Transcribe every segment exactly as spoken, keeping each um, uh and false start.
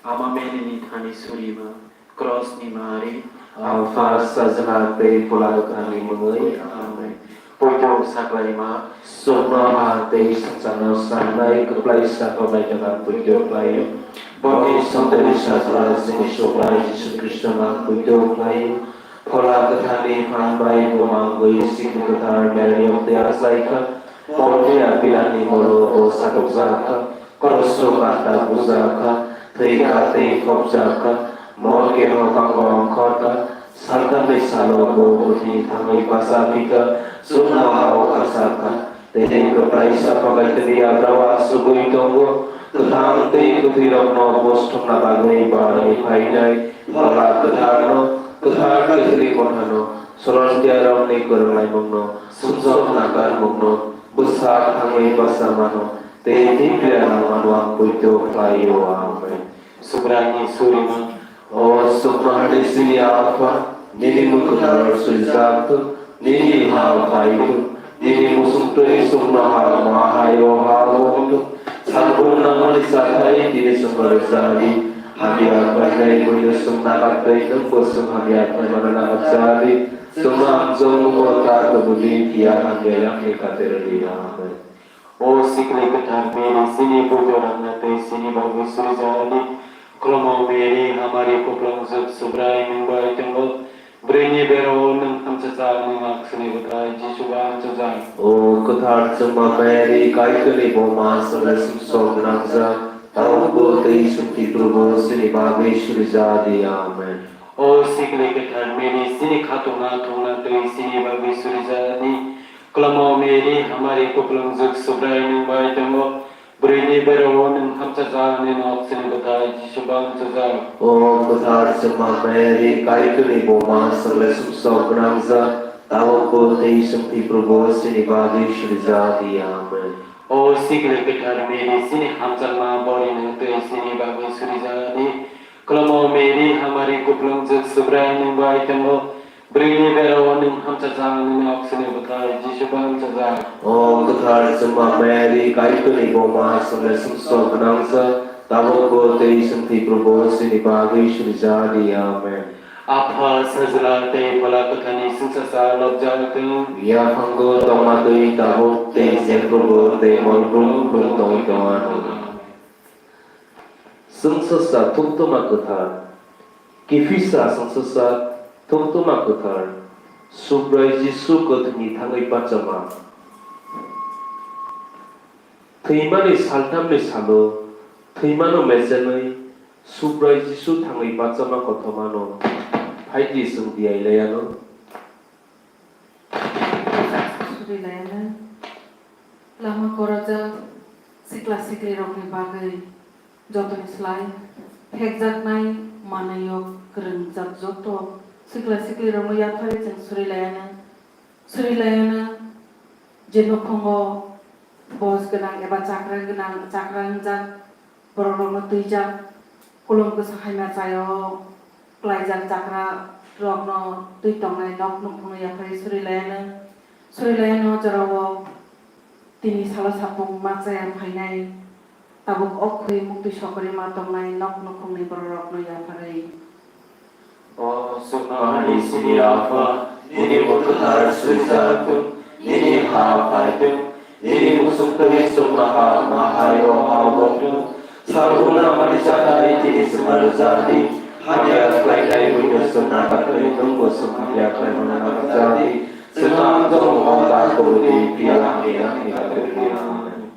Ama Mary ni thani surima, Cross ni mari, Apha, Sajla tei Phola Kwthar ni mungwi. Amen. Poito saklaima, sukno ha tei swngcharno sanai kwplai sakno naitokna poito khlaio. Boni sontoni Sajla chini Subrai Jisu Khristo no ang poito khlaio. Phola Kwthar ni phan bai bo mangwi sikli kwthar Mary ni yak twi achai kha. Pontius Pilat ni molo bo satokjak kha. Kroso kanta bujak kha, thwi kha tei khopjak kha, morke o kango ongkhor kha, saltamni salo bo buthwi thangwi bacha phi kha, chuknoha o khachak kha, tei kwplaisa phabaitwi yagra o achugwi tongo, kwthang tei kwthwirokno buj thumna bagwi barwi phainai Phola Kwtharno, Kwthar Catholic Mothano, Sorontiyarokni kwrwnglaimungno, sumsok nakarmungno, bwsak thangwi bacha mano, tei thik rwya nangmano ang poito khlaio. Amen. Subraini surima. O suknohani chini Apha, nini mung kwthar swijak thung, nini ha phai thung, nini muchung twi suknoha ma hai o ha o wng thung. Salbrum nangmani chathai tini chwngno rwja di. Hamya khlainai buino chwng nakartwi, nwngbo chwng hamya khlaimano nakarja di. Chwngno amjokmungo ta tubu di, phiya hamya yakni kate rw di. Amen. O sikli kwthar Mary, chini buito rangna tei chini bagwi surijak di. Khulumao Mary, hamari kupulungjwk, Subrai nwng bai tongo. Bwrwini bera-o nwng hamchajak, nwng aksini bwthai Jisu bo hamchajak. O kwthar chwngma Mary, Kaitorni buma, chwngno sumsok gwnangjak, tabukbo tei chwng thwiphurubo chini bagwi surija di. Amen. O sikli kwthar Mary, chini khatungna thungna twi chini bagwi surija di. Khulumao Mary, hamari kupulungjwk, Subrai nwng bai tongo. Bwrwini bera-o nwng hamchajak, nini nok chini bwthai Jisu bo hamchajak. O kwthar chwngma Mary, Kaitorni buma, chwngno sumsok gwnangjak, tabukbo tei chwng thwiphurubo chini bagwi surija di. Amen. O sikli kwthar Mary, chini hamjakma bori nwng twi chini bagwi surija di. Khulumao Mary, hamari kupulungjwk, Subrai nwng bai tongo. Bwrwini bera-o nwng hamchajak, nini nok chini bwthai Jisu bo hamchajak. O kwthar chwngma Mary, Kaitorni buma, chwngno sumsok gwnangjak, tabukbo tei chwng thwiphurubo chini bagwi surija di. Amen. Apha, Sajla tei Phola Kwtharni chwngsacha lobjak thung. Yaphango tongma twi tabuk tei jephurubo tei molbrum brum tongwi tongma. Chwngsacha thuktwma kwthar. Kiphilsa chwngsacha thuktwma kwthar, Subrai Jisu kwthwini thangwi bachama. Thwimani salthamni salo thwimano mechenwi Subrai Jisu thangwi bachama kothomano phaidi chwng diyailaiano. Surilayana lama korajak sikla siklirokni bagwi jotoni slai phekjaknai manwiyok kwrwngjak joto sikla siklirokno yapharwi chwng surilayana. Surilayana je nukhungo bos gwnang eba chakra gwnang, chakra wngjak, borokrokno twijak, kulum kwsa hai machai-o klaijak chakrarokno twi tongnai nok nukhungno yapharwi surilayano. Surilayano jorao tini salo sapung machaya phainai, tabuk o khwi muktwi sokorwi ma tongnai nok nukhungni borokrokno yapharwi. O chwngno hani chini Apha, nini mung kwthar swijak thung, nini ha phai thung, nini muchung twi chwngno ha ma hai o ha o wng thung. Salbrum nangmani chathai tini chwngno rwja di, hamya khlainai buino chwng nakartwi, nwngbo chwng hamya khlaimano nakarja di. Chwngno amjokmungo ta tubu di, phiya hamya yakni kate rw di. Amen.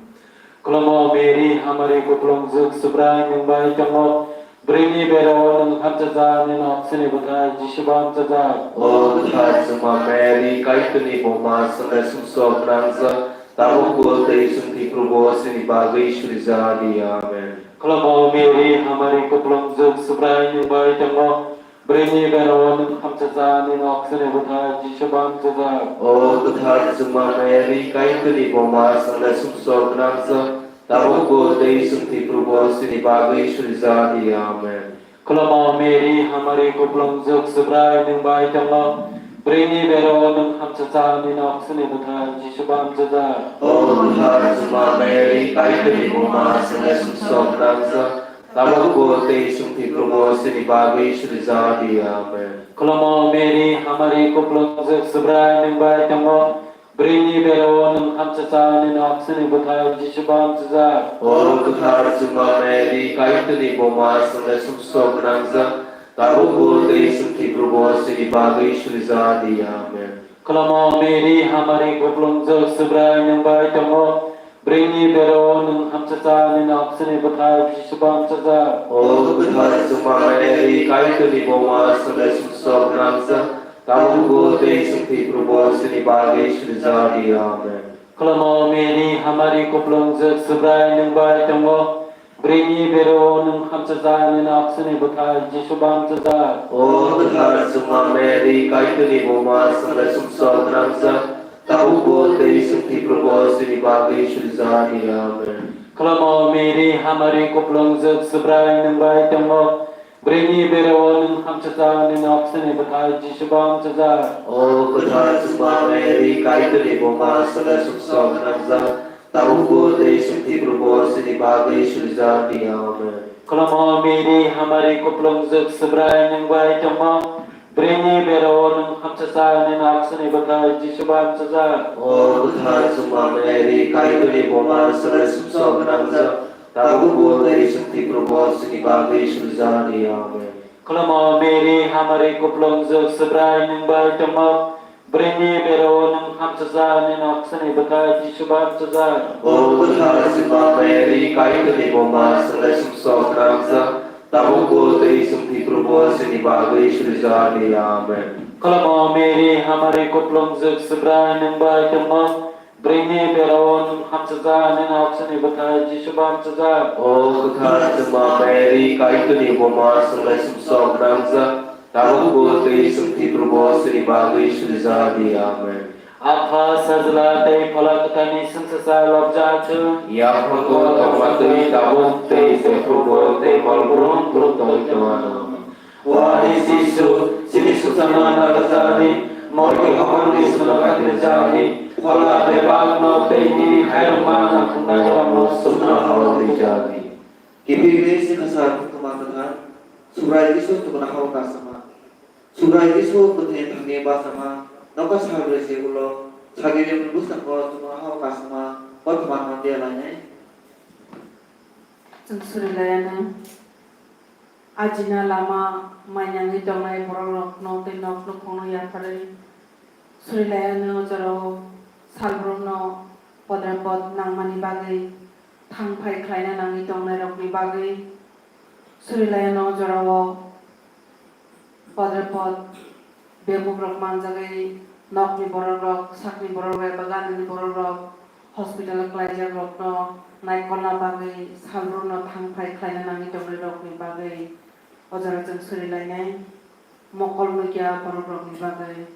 Khulumao Mary, hamari kupulungjwk, Subrai nwng bai tongo. Bwrwini bera-o nwng hamchajak, nini nok chini bwthai Jisu bo hamchajak. O kwthar chwngma Mary, Kaitorni buma, chwngno sumsok gwnangjak, tabukbo tei chwng thwiphurubo chini bagwi surija di. Amen. Khulumao Mary, hamari kupulungjwk, Subrai nwng bai tongo. Bwrwini bera-o nwng hamchajak, nini nok chini bwthai Jisu bo hamchajak. O kwthar chwngma Mary, Kaitorni buma, chwngno sumsok gwnangjak, tabukbo tei chwng thwiphurubo chini bagwi surija di. Amen. Khulumao Mary, hamari kupulungjwk, Subrai nwng bai tongo. Bwrwini bera-o nwng hamchajak, nini nok chini bwthai Jisu bo hamchajak. O kwthar chwngma Mary, Kaitorni buma, chwngno sumsok gwnangjak, Tabukbo tei chwng thwi Probo chini bagwi suri ja di. Amen. Khulumao Mary, hamari kuplungjwk Subrai nwng bai tongo. Bwrwini bero nwng hamchacha, nini oksini bwthai Jisu bo hamchajak. O kwthar chwngma Mary, Kaitorni buma, chwngno sumsok gwnangjak, tabukbo tei chwng thwi Probo chini bagwi suri ja di. Amen. Khulumao Mary, hamari kuplungjwk Subrai nwng bai tongo. Bwrwini bero nwng hamchacha, nini oksini bwthai Jisu bo hamchajak. O kwthar chwngma Mary, Kaitorni buma, chwngno sumsok gwnangjak, tabukbo tei chwng thwi Probo chini bagwi suri ja di. Amen. Khulumao Mary, hamari kuplungjwk Subrai nwng bai tongo. Bwrwini bero nwng hamchacha, nini oksini bwthai Jisu bo hamchajak. O kwthar chwngma Mary, Kaitorni buma, chwngno sumsok gwnangjak, tabukbo tei chwng thwi Probo chini bagwi suri ja di. Amen. Khulumao Mary, hamari kuplungjwk Subrai nwng bai tongo. Bwrwini bero nwng hamchacha, nini oksini bwthai Jisu bo hamchajak. O kwthar chwngma Mary, Kaitorni buma, chwngno sumsok gwnangjak, tabukbo tei chwng thwi Probo chini bagwi suri ja di. Amen. Khulumao Mary, hamari kuplungjwk Subrai nwng bai tongo. Bwrwini bero nwng hamchacha, nini oksini bwthai Jisu bo hamchajak. O kwthar chwngma Mary, Kaitorni buma, chwngno sumsok gwnangjak, tabukbo tei chwng thwi Probo chini bagwi suri ja di. Amen. Khulumao Mary, hamari kuplungjwk Subrai nwng bai tongo. Bwrwini bero nwng hamchacha, nini oksini bwthai Jisu bo hamchajak. O kwthar chwngma Mary, Kaitorni buma, chwngno sumsok gwnangjak, tabukbo tei chwng thwi Probo chini bagwi suri ja di. Amen. Khulumao Mary, hamari kuplungjwk Subrai nwng bai tongo. Bwrwini bero nwng hamchacha, nini oksini bwthai Jisu bo hamchajak. O kwthar chwngma Mary, Kaitorni buma, chwngno sumsok gwnangjak, tabukbo tei chwng thwi Probo chini bagwi suri ja di. Amen. Apha, Sajla tei Phola Kwtharni chwngsacha lobjak thung. Yaphango tongma twi tabuk tei jephrubo tei mol brung brung tongwi tongwano. O ani Jisu, chini sukchakma nakarjani, morokni hokrokni swnam khatirjani, phola bebakno tei nini khairokma nakhungnairokno chuknohao twijadi. Kiphilwi chwngsacha Bukhuma Kwthar, Subrai Jisu chuknohao kasama. Subrai Jisu bwthwini thani bachama, nokha salbrwi se ulo, sagini bwskango chuknohao kasama, bothomano diyalainai. Chwng surilaiyano. Ajina lama mainyangwi tongnai borokrokno tei nok nukhungno yapharwi surilaiyano, o jorao salbrumno podrapot nangmani bagwi thang phai khlaina nangwi tongnairokni bagwi surilaiyano, o jorao podrapot Bemukrok manjagwi nokni borokrok, sakni borokrok eba ganani borokrok hospital-o klaijakrokno naikolna bagwi salbrumno thang phai khlaina nangwi tongnairokni bagwi o jora chwng surilainai mokol nukya borokrokni bagwi.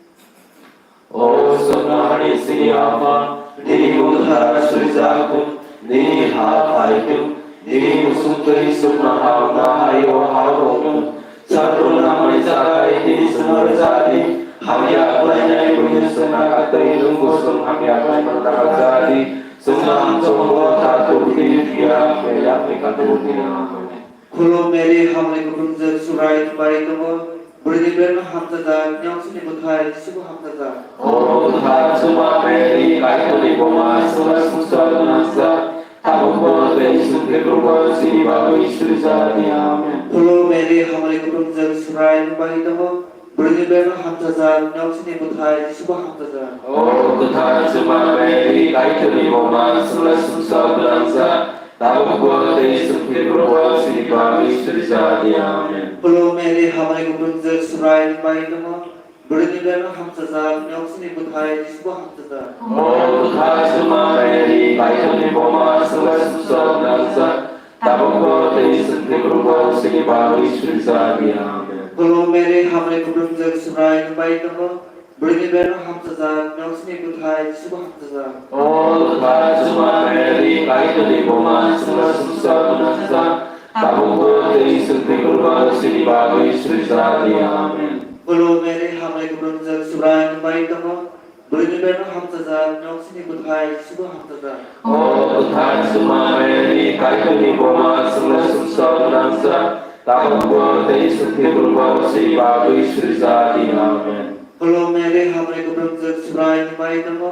O chwngno hani chini Apha, nini mung kwthar suijak thung, nini ha phai thung, nini muchung twi chuknoha wngma hai o ha-o rok thung. Sabrumno nangmani chatai tini chwngno rwja di. Hamya khlainai buino chwng nakha twi nwngbo chwng hamya khlaimano nakarja di. Chwngno hamchongo ta tubudi phiya hamya yakni kha tubudi. Amen. Khulum Mary, hamni kuplungjwk Subrai nwng bai tongo. Bwrwini bero nwng hamchajak, nini oksini bwthai Jisu bo hamchajak. O kwthar chwngma Mary, Kaitorni buma, chwngno sumsok gwnangjak, tabukbo tei chwng thwi Probo chini bagwi suri ja di. Amen. Khulum Mary, hamari kuplungjwk Subrai nwng bai tongo. Bwrwini bero nwng hamchajak, nini oksini bwthai Jisu bo hamchajak. O kwthar chwngma Mary, Kaitorni buma, chwngno sumsok gwnangjak, tabukbo tei chwng thwi Probo chini bagwi suri ja di. Amen. Khulum Mary, hamari kuplungjwk Subrai nwng bai tongo. Bwrwini bero nwng hamchajak, nini oksini bwthai Jisu bo hamchajak. O kwthar chwngma Mary, Kaitorni buma, chwngno sumsok gwnangjak, tabukbo tei chwng thwi Probo chini bagwi suri ja di. Amen. Khulum Mary, hamari kuplungjwk Subrai nwng bai tongo. Bwrwini bero nwng hamchajak, nini oksini bwthai Jisu bo hamchajak. O kwthar chwngma Mary, Kaitorni buma, chwngno sumsok gwnangjak, tabukbo tei chwng thwi Probo chini bagwi suri ja di. Amen. Khulum Mary, hamari kuplungjwk Subrai nwng bai tongo. Bwrwini bero nwng hamchajak, nini oksini bwthai Jisu bo hamchajak. O kwthar chwngma Mary, Kaitorni buma, chwngno sumsok gwnang jak, tabukbo tei chwngthwibrobo chini bagwi suri jak di. Amen. Khulum Mary, hamri kwplwngjak, Subrai nwng bai tongo.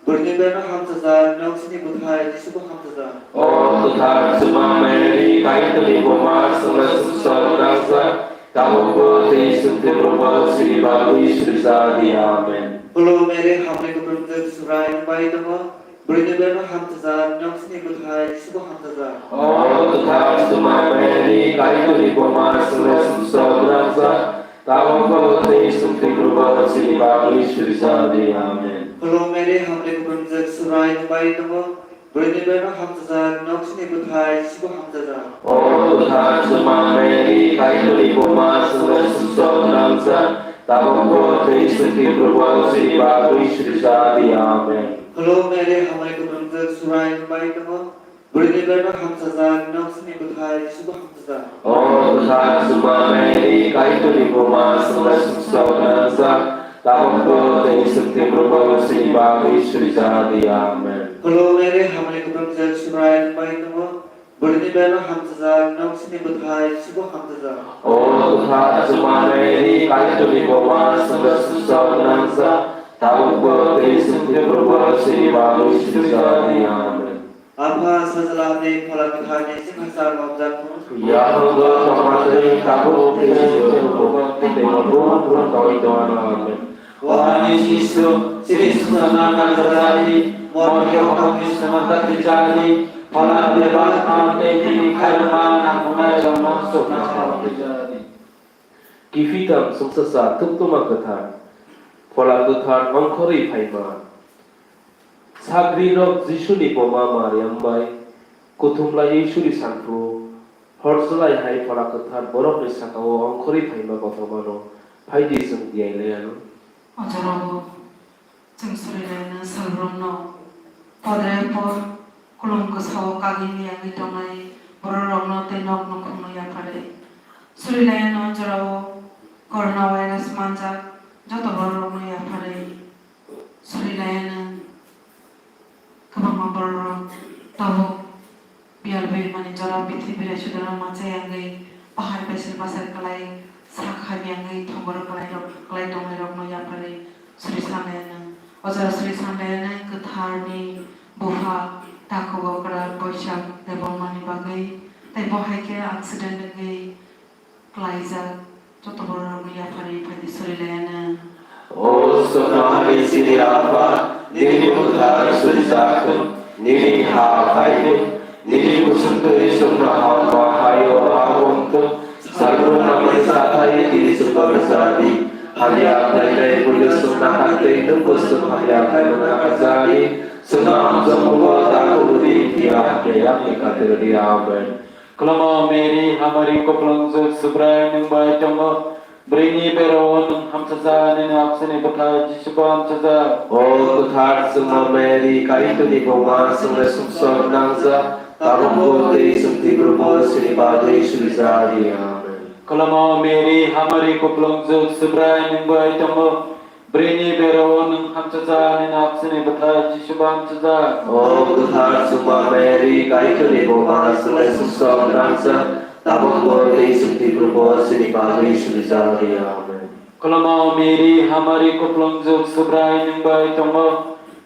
Bwrwini bebak hamchajak, nwng chini bwthai Jisubo hamchajak. O kwthar Chwngma Mary, Kaitorni buma, chwngno sumsok gwnang jak, tabukbo tei chwngthwibrobo chini bagwi suri jak di. Amen. Khulum Mary, hamri kwplwngjak, Subrai nwng bai tongo. Bwrwini bebak hamchajak, nwng chini bwthai Jisubo hamchajak. O kwthar Chwngma Mary, Kaitorni buma, chwngno sumsok gwnang jak, tabukbo tei chwngthwibrobo chini bagwi suri jak di. Amen. Khulum Mary, hamri kwplwngjak, Subrai nwng bai tongo. Bwrwini bebak hamchajak, nwng chini bwthai Jisubo hamchajak. O kwthar Chwngma Mary, Kaitorni buma, chwngno sumsok gwnang jak, tabukbo tei chwngthwibrobo chini bagwi suri jak di. Amen. Khulum Mary, hamri kwplwngjak, Subrai nwng bai tongo. Bwrwini bebak hamchajak, nwng chini bwthai Jisubo hamchajak. O kwthar Chwngma Mary, Kaitorni buma, chwngno sumsok gwnang jak, tabukbo tei chwngthwibrobo chini bagwi suri jak di. Amen. Khulum Mary, hamri kwplwngjak, Subrai nwng bai tongo. Bwrwini bebak hamchajak, nwng chini bwthai Jisubo hamchajak. O kwthar Chwngma Mary, Kaitorni buma, chwngno sumsok gwnang jak, tabukbo tei chwngthwibrobo chini bagwi suri jak di. Amen. Apha, Sajla, tei Phola Kwtharni singha sal mamjak thung. Yaphango tongma tei tabuk tei jotobo tei motbung tongwi tongma. Amen. O ani Jisu, chini sumsokna nangkha jadi, mothe okhokni sumsokna jadi, phola bebak tei nini khairokma nangkuknai rokno sukna jadi. Kiphiltham songchaksa thuktuma kwthar, phola kwthar ongkhorwi phaima. Sagrirok Jisuni buma Mariam bai kuthumlaiwi suri sanphru, hor chwlai hai phola kwthar borokni saka-o ongkhorwi phaima kothomano phaidi chwng tiyai laianw. O jorao chwng suri laianw salbrumno podre por kulum kwsa-o kagwi miyangwi tongnai bororokno tei nok nukhungno yapharwi. Suri laianw o jorao corona virus manjak joto bororokno yapharwi. Suri laianw kwbangma bororok tabuk biyal bimani jora bithi birai sudarok mansa yangwi bahai bwswk bwswk kwlai sak hamyangwi thongor kwlai rok, kwlai tongnairokno yapharwi suri sanlaianw. O jora suri sanlaianw kwtharni bupha takhuk okra Boisak debongmani bagwi tei bo hai khe accident wngwi klaijak joto bororokno yapharwi phaidi suri laianw. O swnamwi chini Apha, nini bwkha surijak thung, nini ha phai thung, nini kuchuk twi chwngno hamma hai-o ha wng thung, salbrumnani chathai tini chwngno rwja di. Hamya khlainai buino chwng nahar tei nwngbo chwng hamya khlaimano naharja di. Chwngno amjokmungo ta kubui di, phiya hamya yakni kati rw di. Amen. Kwlwngma Mary, hamari kupulungjwk, Subrai nwng bai tongo. Bwrwini bera-o nwng hamchaja, nini aksini bwthai Jisubo hamchaja. O kwthar chwngma Mary, Kaitorni buma, chwngno sumsok nangjak, tabukbo tei chwng thwibrobo chini bagwi surijak di. Amen. Kwlwngma Mary, hamari kupulungjwk, Subrai nwng bai tongo. Bwrwini bera-o nwng hamchaja, nini aksini bwthai Jisubo hamchaja. O kwthar chwngma Mary, Kaitorni buma, chwngno sumsok nangjak, tabukbo tei chwng thwibrobo chini bagwi surijak di. Amen. Kwlwngma Mary, hamari kupulungjwk, Subrai nwng bai tongo.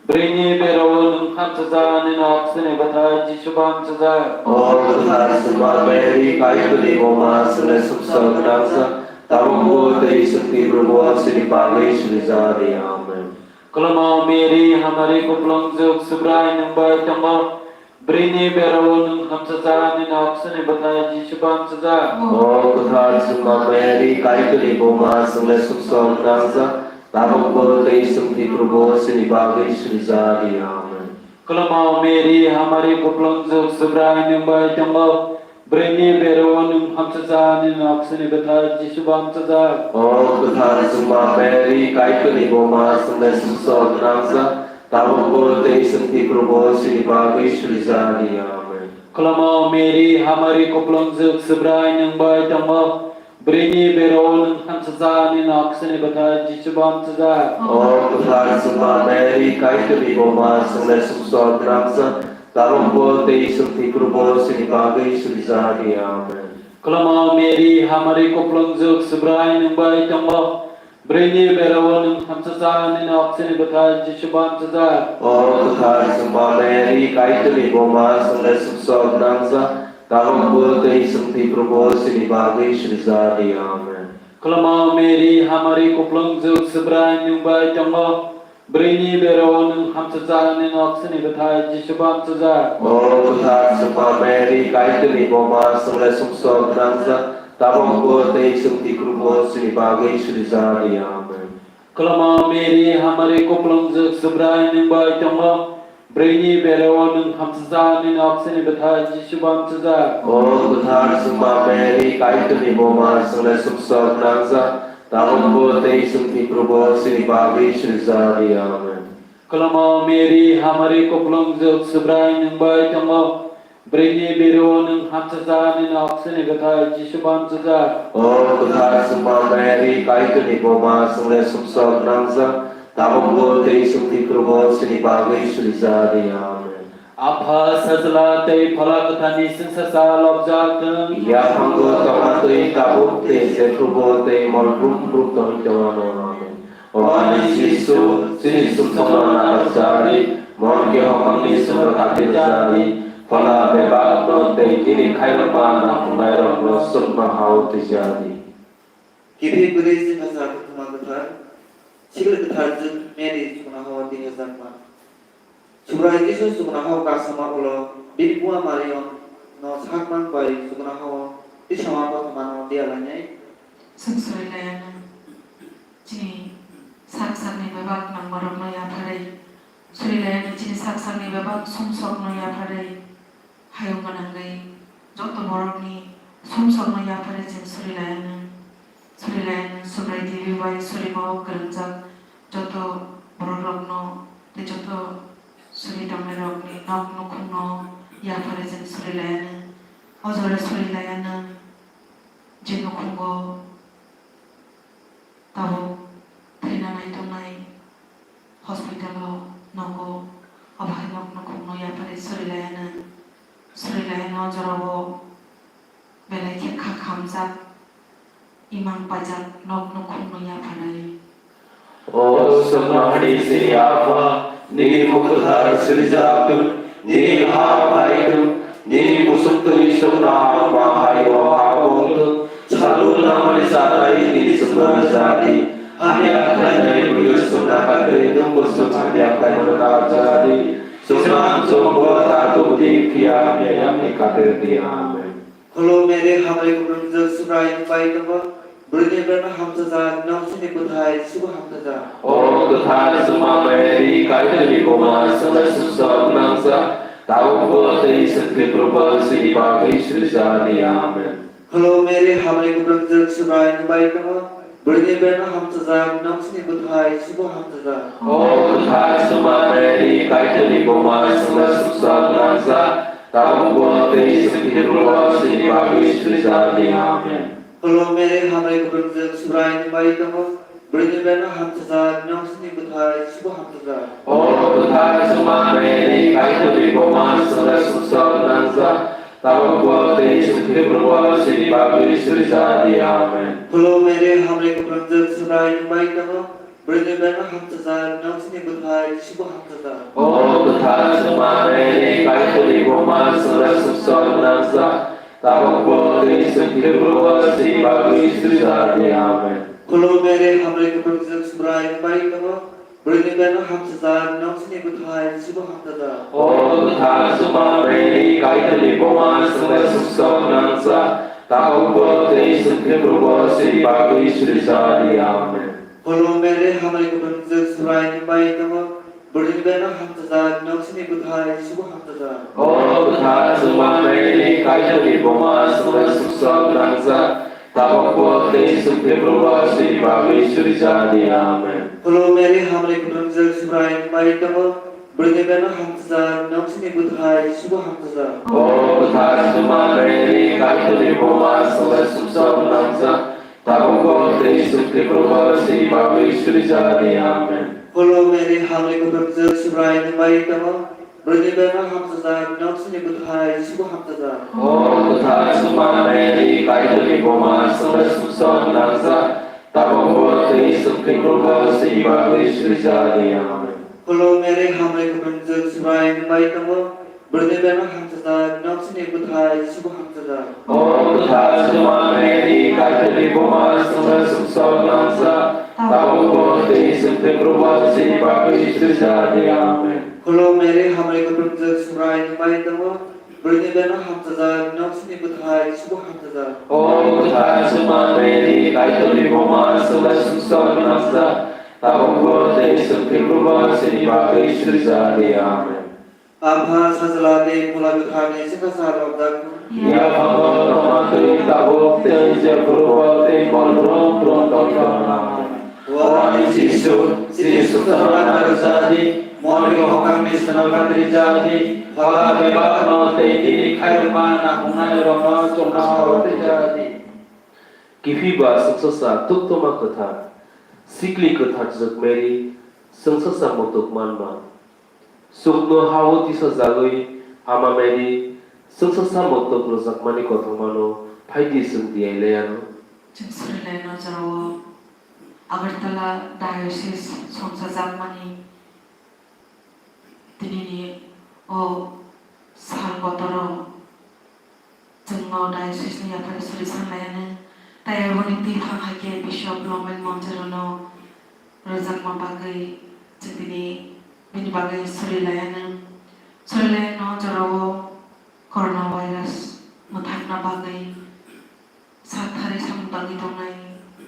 Bwrwini bera-o nwng hamchaja, nini aksini bwthai Jisubo hamchaja. O kwthar chwngma Mary, Kaitorni buma, chwngno sumsok nangjak, tabukbo tei chwng thwibrobo chini bagwi surijak di. Amen. Kwlwngma Mary, hamari kupulungjwk, Subrai nwng bai tongo. Bwrwini bera-o nwng hamchaja, nini aksini bwthai Jisubo hamchaja. O kwthar chwngma Mary, Kaitorni buma, chwngno sumsok nangjak, tabukbo tei chwng thwibrobo chini bagwi surijak di. Amen. Kwlwngma Mary, hamari kupulungjwk, Subrai nwng bai tongo. Bwrwini bera-o nwng hamchaja, nini aksini bwthai Jisubo hamchaja. O kwthar chwngma Mary, Kaitorni buma, chwngno sumsok nangjak, tabukbo tei chwng thwibrobo chini bagwi surijak di. Amen. Kwlwngma Mary, hamari kupulungjwk, Subrai nwng bai tongo. Bwrwini bera-o nwng hamchaja, nini aksini bwthai Jisubo hamchaja. O kwthar chwngma Mary, Kaitorni buma, chwngno sumsok nangjak, Tabukbo tei chwng thwiphurubo chini bagwi surijadi. Amen. Kwlama Mary, hamari kuplungjwk, Subrai nwng bai tongo. Bwrwini berao nwng hamchajak, nini oksini bwthai Jisu bo hamchajak. O kwthar chwngma Mary, Kaitorni buma, chwngno sumsok nangjak, tabukbo tei chwng thwiphurubo chini bagwi surijadi. Amen. Kwlama Mary, hamari kuplungjwk, Subrai nwng bai tongo. Bwrwini berao nwng hamchajak, nini oksini bwthai Jisu bo hamchajak. O kwthar chwngma Mary, Kaitorni buma, chwngno sumsok nangjak, tabukbo tei chwng thwiphurubo chini bagwi surijadi. Amen. Kwlama Mary, hamari kuplungjwk, Subrai nwng bai tongo. Bwrwini berao nwng hamchajak, nini oksini bwthai Jisu bo hamchajak. O kwthar chwngma Mary, Kaitorni buma, chwngno sumsok nangjak, tabukbo tei chwng thwiphurubo chini bagwi surijadi. Amen. Kwlama Mary, hamari kuplungjwk, Subrai nwng bai tongo. Bwrwini berao nwng hamchajak, nini oksini bwthai Jisu bo hamchajak. O kwthar chwngma Mary, Kaitorni buma, chwngno sumsok nangjak, tabukbo tei chwng thwiphurubo chini bagwi surijadi. Amen. Apha, Sajla tei Phola Kwtharni chwngsacha lobjak thung. Yaphango tongma twi tabuk tei jephurubo tei mol brum brum tongwi tongwano. Amen. O ani Jisu, chini sumsokno nakarjadi, mon khe hokomni sumsok atirjadi, phola bebakno tei nini khairokma naphungnairokno sukno hao twijadi. Kiphilwi bwrwi chwngsacha Kwthar, Sikla Kwtharjwk Mary chuknohao twijakma. Subrai Jisu chuknohao kasama ulo bini buma Mariam no sakmang bai chuknohao tisama kothomano diya lainai. Chwng suri laianw chini sak sakni bebak nangmarokno yapharwi, suri laianw chini sak sakni bebak sumsokno yapharwi, hayung gwnangwi joto borokni sumsokno yapharwi chwng suri laianw. Suri laianw Subrai T V bai surima o kwrwngjak joto borokrokno tei joto suri tongnairokni nok nukhungno yapharwi chwng suri laianw. O jora suri laianw je nukhungo tabuk thwina nai tongnai hospital o nogo, obo hai nok nukhungno yapharwi suri laianw. Suri laianw o jorao belai khe kha khamjak, imang paijak nok nukhungno yapharwi. O Swknahani chini Apha, nini mung kwthar sirijak thung, nini ha phai thung, nini kusuktwi swknahama hai o ha wng thung. Saluk nangmani cha tai nini chwngno rwja di. Hamya khlainai buino chwngna kagwi nwngbo chwng hamya khlaimano narwkja di. Chwngno ang chongo ta tubu di, phiya hamya yangni kagwi di. Amen. Kholo Mary, hamari kwrwngjak, Subrai nwng bai tongo. Bwrwini berno hamchajak, nini oksini bwthai Jisu bo hamchajak. O kwthar chwngma Mary, Kaitorni buma, chwngno sumsok nangjak, tabukbo tei chwng thwiphurubo chini bagwi suri ja di. Amen. Kholo Mary, hamari kwrwngjak, Subrai nwng bai tongo. Bwrwini berno hamchajak, nini oksini bwthai Jisu bo hamchajak. O kwthar chwngma Mary, Kaitorni buma, chwngno sumsok nangjak, tabukbo tei chwng thwiphurubo chini bagwi suri ja di. Amen. Kholo Mary, hamari kwrwngjak, Subrai nwng bai tongo. Bwrwini berno hamchajak, nini oksini bwthai Jisu bo hamchajak. O kwthar chwngma Mary, Kaitorni buma, chwngno sumsok nangjak, tabukbo tei chwng thwiphurubo chini bagwi suri ja di. Amen. Kholo Mary, hamari kwrwngjak, Subrai nwng bai tongo. Bwrwini berno hamchajak, nini oksini bwthai Jisu bo hamchajak. O kwthar chwngma Mary, Kaitorni buma, chwngno sumsok nangjak, tabukbo tei chwng thwiphurubo chini bagwi suri ja di. Amen. Kholo Mary, hamari kwrwngjak, Subrai nwng bai tongo. Bwrwini berno hamchajak, nini oksini bwthai Jisu bo hamchajak. O kwthar chwngma Mary, Kaitorni buma, chwngno sumsok nangjak, tabukbo tei chwng thwiphurubo chini bagwi suri ja di. Amen. Kholo Mary, hamari kwrwngjak, Subrai nwng bai tongo. Bwrwini berno hamchajak, nini oksini bwthai Jisu bo hamchajak. O kwthar chwngma Mary, Kaitorni buma, chwngno sumsok nangjak, tabukbo tei chwng thwiphurubo chini bagwi suri ja di. Amen. Kholo Mary, hamari kwrwngjak, Subrai nwng bai tongo. Bwrwini berno hamchajak, nini oksini bwthai Jisu bo hamchajak. O kwthar chwngma Mary, Kaitorni buma, chwngno sumsok nangjak, tabukbo tei chwng thwiphurubo chini bagwi suri ja di. Amen. Kholo Mary, hamari kwrwngjak, Subrai nwng bai tongo. Bwrwini bebak hamchajak, nini oksini bwthai Jisubo hamchajak. O kwthar Chwngma Mary, Kaitorni buma, chwngno sumsok nangjak, tabukbo tei chwng thwiphurubo chini bagwi suri ja di. Amen. Khulum Mary, hamari kwpwngjak, Subrai nwng bai tongo. Bwrwini bebak hamchajak, nini oksini bwthai Jisubo hamchajak. O kwthar Chwngma Mary, Kaitorni buma, chwngno sumsok nangjak, tabukbo tei chwng thwiphurubo chini bagwi suri ja di. Amen. Khulum Mary, hamari kwpwngjak, Subrai nwng bai tongo. Bwrwini bebak hamchajak, nini oksini bwthai Jisubo hamchajak. O kwthar Chwngma Mary, Kaitorni buma, chwngno sumsok nangjak, tabukbo tei chwng thwiphurubo chini bagwi suri ja di. Amen. Apha, Sajla tei Phola Kwtharni chwngsacha lobjak. Yaphango tongma twi tabuk tei jephurubo tei mol brum brum tongthok. O ani Jisu, chini sumsokno narwk ja di, morni hokangni swnam khatri ja di, phola bebakno tei nini khairokma nangkuknairokno chwngno rw ja di. Kiphilwi ba chwngsacha Toktwma Kwthar, Sikli Kwthar Jwk Mary, chwngsacha muituk manma. Chukno ha-o tisajagwi Ama Mary, chwngsacha muituk rwjakmani kothomano phai di chwng tiyai lai anw. Chwng suri lai anw, jorao Agartala Diocese songchajakmani tinini o sal kotoro chwngno diocese ni yaphari suri sanlaianw, tei aboni twi thang hai khe Bishop Longmai Monjero no rwjakma bagwi chwng tini bini bagwi suri laianw. Suri laianw jorao coronavirus mwthangna bagwi sak thari samung tangwi tongnai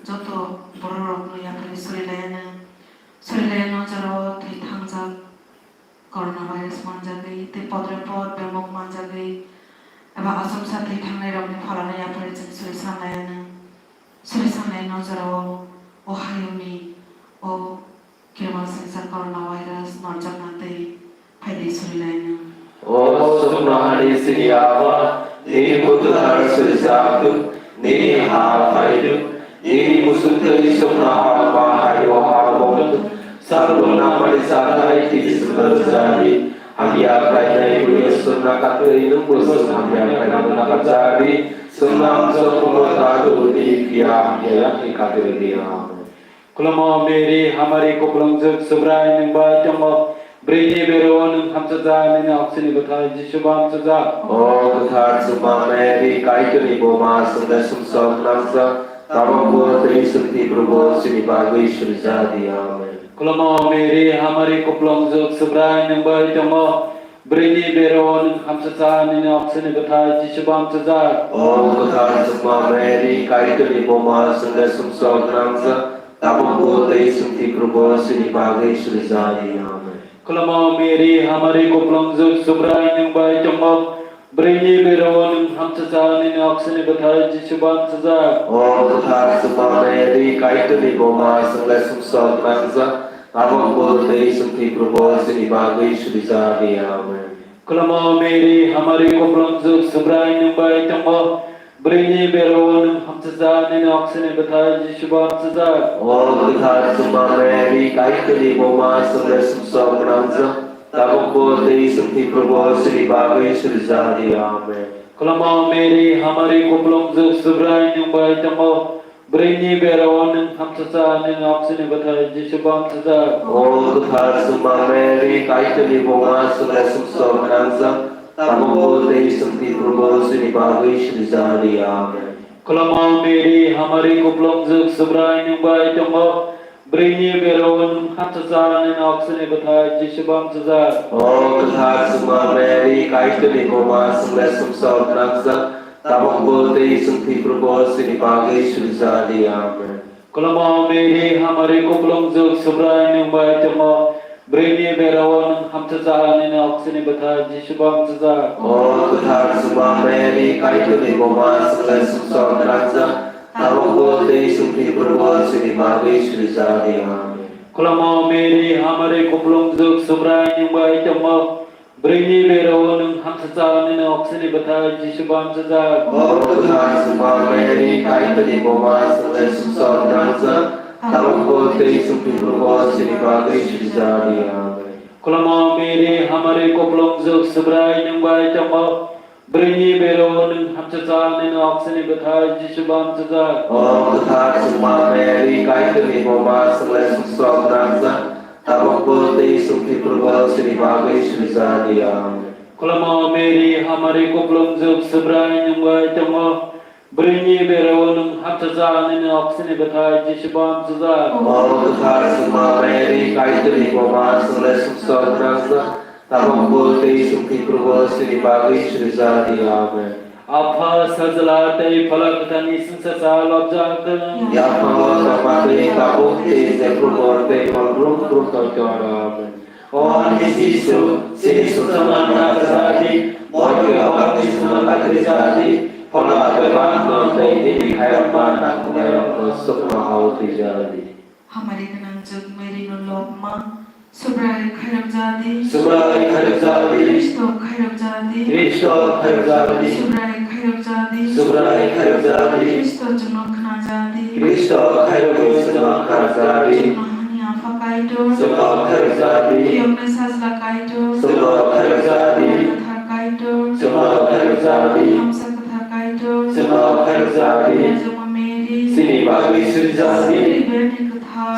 joto bororokno yaphari suri laianw. Suri laianw jorao thwi thangjak coronavirus manjagwi tei podre pod bemuk manjagwi eba achomsa thwi thangnairokni phalano yaphari chwng suri sanlaianw. Suri sanlaianw jorao o hayungni o kirmasingcha coronavirus norjakna tei phaidi suri lainw. O chuknohani chini Apha, nini muitu thar suri chak thung, nini ha phai thung, nini muchung twi chuknoha ma hai-o ha-o wng thung. Salbrum nangmani chathai tini chwngno rw ja di. Hamya khlainai buino chwngno kha twi nwngbo chwng hamya khlainani nakarjak di. Chwngno amjokmungo ta tubu di, phiya hamya yakni kha twi rw di. Amen. Khulumo Mary, hamari kupulungjwk, Subrai nwng bai tongo. Bwrwini bero-o nwng hamchajak, nini oksini bwthai Jisu bo hamchajak. O kwthar Chwngma Mary, Kaitorni buma, chwngno sumsok nangjak, tabukbo tei chwng thwiphurubo chini bagwi suri ja di. Amen. Khulumo Mary, hamari kupulungjwk, Subrai nwng bai tongo. Bwrwini bero-o nwng hamchajak, nini oksini bwthai Jisu bo hamchajak. O kwthar Chwngma Mary, Kaitorni buma, chwngno sumsok nangjak, tabukbo tei chwng thwiphurubo chini bagwi suri ja di. Amen. Khulumo Mary, hamari kupulungjwk, Subrai nwng bai tongo. Bwrwini bero-o nwng hamchajak, nini oksini bwthai Jisu bo hamchajak. O kwthar Chwngma Mary, Kaitorni buma, chwngno sumsok nangjak, tabukbo tei chwng thwiphurubo chini bagwi suri ja di. Amen. Khulumo Mary, hamari kupulungjwk, Subrai nwng bai tongo. Bwrwini bero-o nwng hamchajak, nini oksini bwthai Jisu bo hamchajak. O kwthar Chwngma Mary, Kaitorni buma, chwngno sumsok nangjak, tabukbo tei chwng thwiphurubo chini bagwi suri ja di. Amen. Khulumo Mary, hamari kupulungjwk, Subrai nwng bai tongo. Bwrwini bero-o nwng hamchajak, nini oksini bwthai Jisu bo hamchajak. O kwthar Chwngma Mary, Kaitorni buma, chwngno sumsok nangjak, tabukbo tei chwng thwiphurubo chini bagwi suri ja di. Amen. Khulumo Mary, hamari kupulungjwk, Subrai nwng bai tongo. Bwrwini bero-o nwng hamchajak, nini oksini bwthai Jisu bo hamchajak. O kwthar Chwngma Mary, Kaitorni buma, chwngno sumsok nangjak, tabukbo tei chwng thwiphurubo chini bagwi suri ja di. Amen. Khulumo Mary, hamari kupulungjwk, Subrai nwng bai tongo. Bwrwini bero-o nwng hamchajak, nini oksini bwthai Jisu bo hamchajak. O kwthar Chwngma Mary, Kaitorni buma, chwngno sumsok nangjak, tabukbo tei chwng thwiphurubo chini bagwi suri ja di. Amen. Khulumo Mary, hamari kupulungjwk, Subrai nwng bai tongo. Bwrwini bero-o nwng hamchajak, nini oksini bwthai Jisu bo hamchajak. O kwthar Chwngma Mary, Kaitorni buma, chwngno sumsok nangjak, tabukbo tei chwng thwiphurubo chini bagwi suri ja di. Amen. Khulamo Mary, hamari kuplung juk Subrai nwng bai tongo. Bwrwini bero nwng hamchajak, nini oksini bwthai Jisu bo hamchajak. O kwthar chwngma Mary, Kaitorni buma, chwng le sumsok nangjak, tabukbo tei chwng thwiphurubo chini bagwi surijakdi. Amen. Khulamo Mary, hamari kuplung juk Subrai nwng bai tongo. Bwrwini bero nwng hamchajak, nini oksini bwthai Jisu bo hamchajak. O kwthar chwngma Mary, Kaitorni buma, chwng le sumsok nangjak, tabukbo tei chwng thwiphurubo chini bagwi surijakdi. Amen. Apha, Sajla tei Phola Kwtharni chwngsacha lobjak thung. Yaphango tongma twi tabuk tei jephrubo tei hor brum brum tongthok. Amen. O ani Jisu, chini sumsokma kha rwjadi, moitwi o baptisma no kha rwjadi, phola bebak no tei nini khairokma nangkuknairokno sukno hao thwijadi. Hamari gwnang juk Mary no lobma, Subrai khairokjadi. Subrai khairokjadi. Kristo khairokjadi. Kristo khairokjadi. Subrai khairokjadi. Subrai khairokjadi. Kristo chwngno khnajadi. Kristo khairokwi chwngno khnajadi. Chwngno hani Apha Kaitor. Chwngno khairokjadi. Phiyoknai Sajla Kaitor. Chwngno khairokjadi. Kwthar Kaitor. Chwngno khairokjadi. Hamsa Kwthar Kaitor. Chwngno khairokjadi. Rajama Mary. Chini bagwi surijadi.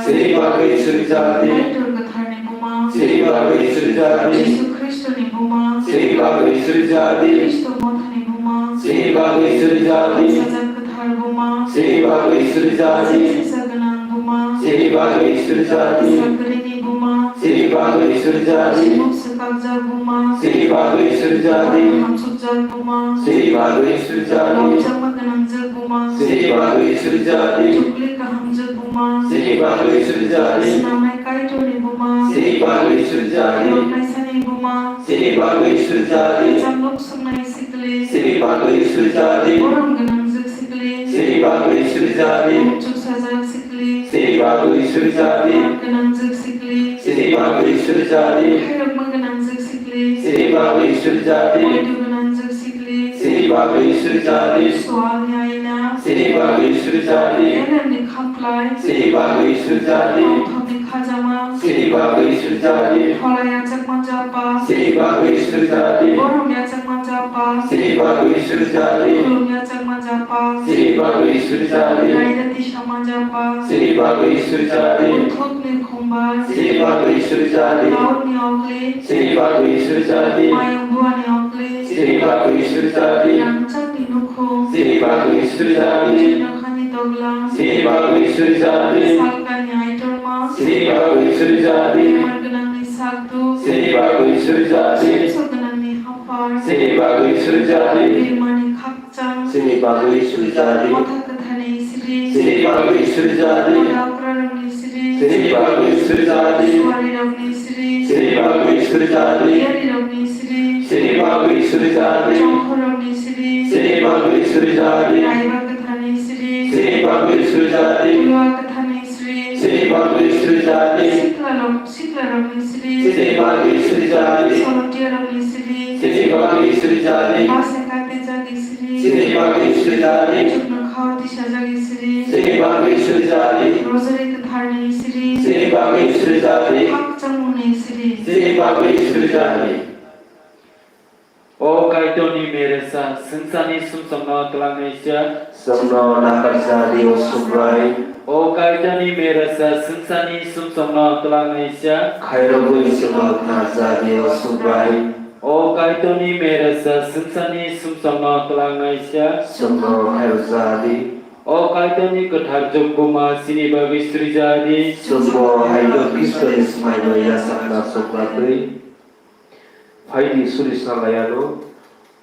Chini bagwi surijadi. Kaitor Kwtharni buma. Chini bagwi surijadi. Jisu Khristoni buma. Chini bagwi surijadi. Khristo Mothani buma. Chini bagwi surijadi. Sajak Kwthar buma. Chini bagwi surijadi. Sisa gwnang buma. Chini bagwi surijadi. Sakrini buma. Chini bagwi surijadi. Simuk swkakjak buma. Chini bagwi surijadi. Hamsukjak buma. Chini bagwi surijadi. Lobjakma gwnangjak buma. Chini bagwi surijadi. Chukli kahamjak buma. Chini bagwi surijadi. Snamnai Kaitorni buma. Chini bagwi surijadi. Lobnaisani buma. Chini bagwi surijadi. Kwcham nok swngnai sikli. Chini bagwi surijadi. Borom gwnangjak sikli. Chini bagwi surijadi. Buchuk sajak sikli. Chini bagwi surijadi. Gwnangjak sikli. Chini bagwi surijadi. Khairokma gwnangjak sikli. Chini bagwi surijadi. Poito gwnangjak sikli. Chini bagwi surijadi. Swalni aina. Chini bagwi surijadi. Elemni khaplai. Chini bagwi surijadi. Tongthokni khajama. Chini bagwi surijadi. Phola yachakma japa. Chini bagwi surijadi. Borom yachakma japa. Chini bagwi surijadi. Khulum yachakma japa. Chini bagwi surijadi. Raida tisama japa. Chini bagwi surijadi. Buthukni khumbar. Chini bagwi surijadi. Taukni okli. Chini bagwi surijadi. Mayung buani okli. Chini bagwi surijadi. Rangchakni nukhung. Chini bagwi surijadi. Chini nokhani doglam. Chini bagwi surijadi. Salkani aitorma. Chini bagwi surijadi. Bemar gwnangni sakduk. Chini bagwi surijadi. Sumsok gwnangni haphar. Chini bagwi surijadi. Bemani khakchang. Chini bagwi surijadi. Motha Kwtharni sri. Chini bagwi surijadi. Moda okrarokni sri. Chini bagwi surijadi. Suarirokni sri. Chini bagwi surijadi. Yarirokni sri. Chini bagwi surijadi. Chongkhorokni sri. Chini bagwi surijadi. Raiba Kwtharni sri. Chini bagwi surijadi. Tulua Kwtharni sri. Chini bagwi surijadi. Siklarok, siklarokni sri. Chini bagwi surijadi. Solotiarokni sri. Chini bagwi surijadi. Base katijagni sri. Chini bagwi surijadi. Chukno khao tisajagni sri. Chini bagwi surijadi. Rosary Kwtharni sri. Chini bagwi surijadi. Khakchangmungni sri. Chini bagwi surijadi. O Kaitorni meresa, swngcharni sumsokno twlangnaisa. Chwngno nakarjadi, o Subrai. O Kaitorni meresa, swngcharni sumsokno twlangnaisa. Khairogwi chwngno khnarjadi, o Subrai. O Kaitorni meresa, swngcharni sumsokno twlangnaisa. Chwngno khairokjadi. O Kaitorni kwthar jukbuma, chini bagwi surijadi. Chwngbo hai Khristoni swmaino yachakna chukna twi. Phaidi suri salai ano,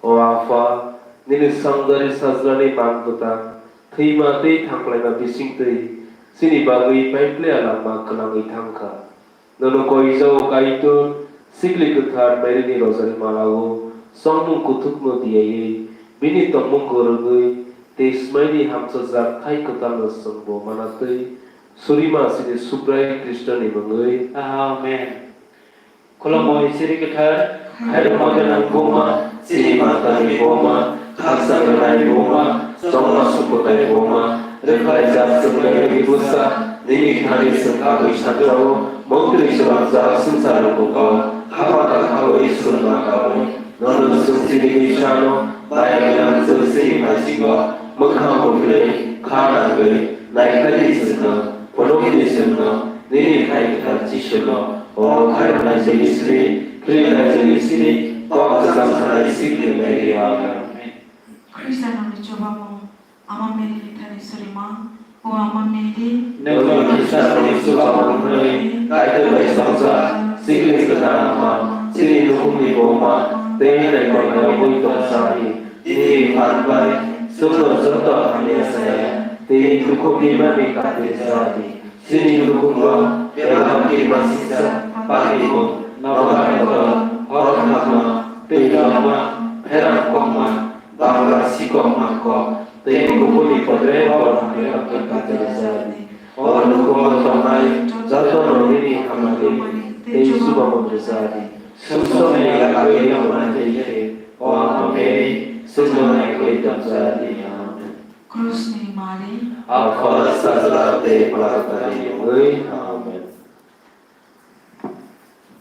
o Apha, nini sangdari sajlani man bwtang, thwima tei thanglaima bising twi chini bagwi paiphlaiya langma kwnangwi thang kha. Nono koijao Kaitor, sikli kwthar Maryni rosary malao chongmung kuthukno diyaiwi, bini tongmung kwrwngwi tei swmaini hamchajak thai kwtalno chwngbo mana twi, surima chini Subrai Khristoni mungwi. Amen. Khulumui siri kwthar, khairokma gwnang buma, chini matani buma, khaksa gwnai buma, chongma sukutai buma, Rwkhlaijak chwng Mary bwsa, nini thani chwng kabwi sanjao, mungtwi chwrapjak swngchar rwkhuko, hapata khaui chwngno kabwi. Nono chwng chini bwsano, maya gwnang chwng chini phaisigo, mwkhang bwkhlwi, kha nangwi, naikhaidi chwngno, phunukdi chwngno, nini thai kwthar Jisuno, o khairoknai Jisri, khwlwinai Jisri, kok kwchang sanai Sikli Mary. Amen. Khristianrokni chubamung. Ama Mary ni thani surima, o Ama Mary, nwng Khristianrokni chubamung hwnwi Kaitor bai chongjak, chini kwthar Ama, chini nukhungni bo ma, tei naikolnai wngwi tong jani. Nini phan bai chwngno joto hamya saya tei dukhu bimani kate jani. Chini nukhungo bebak kirmasingcha, pakimung, nobar kotor, hor thangma, twi langma, pherang kokma, bangla sikokma kok, tei kubuni kotre hor hamya kok kajak jani. O nukhungo tongnai jotono nini hamari tei chubamung rwjadi. Sumsokni yakarwi nangmani tei khe, o Ama Mary, chwngno naikolwi tong jani. Amen. Krusni Mari. Apha, Sajla tei Phalakni mungwi.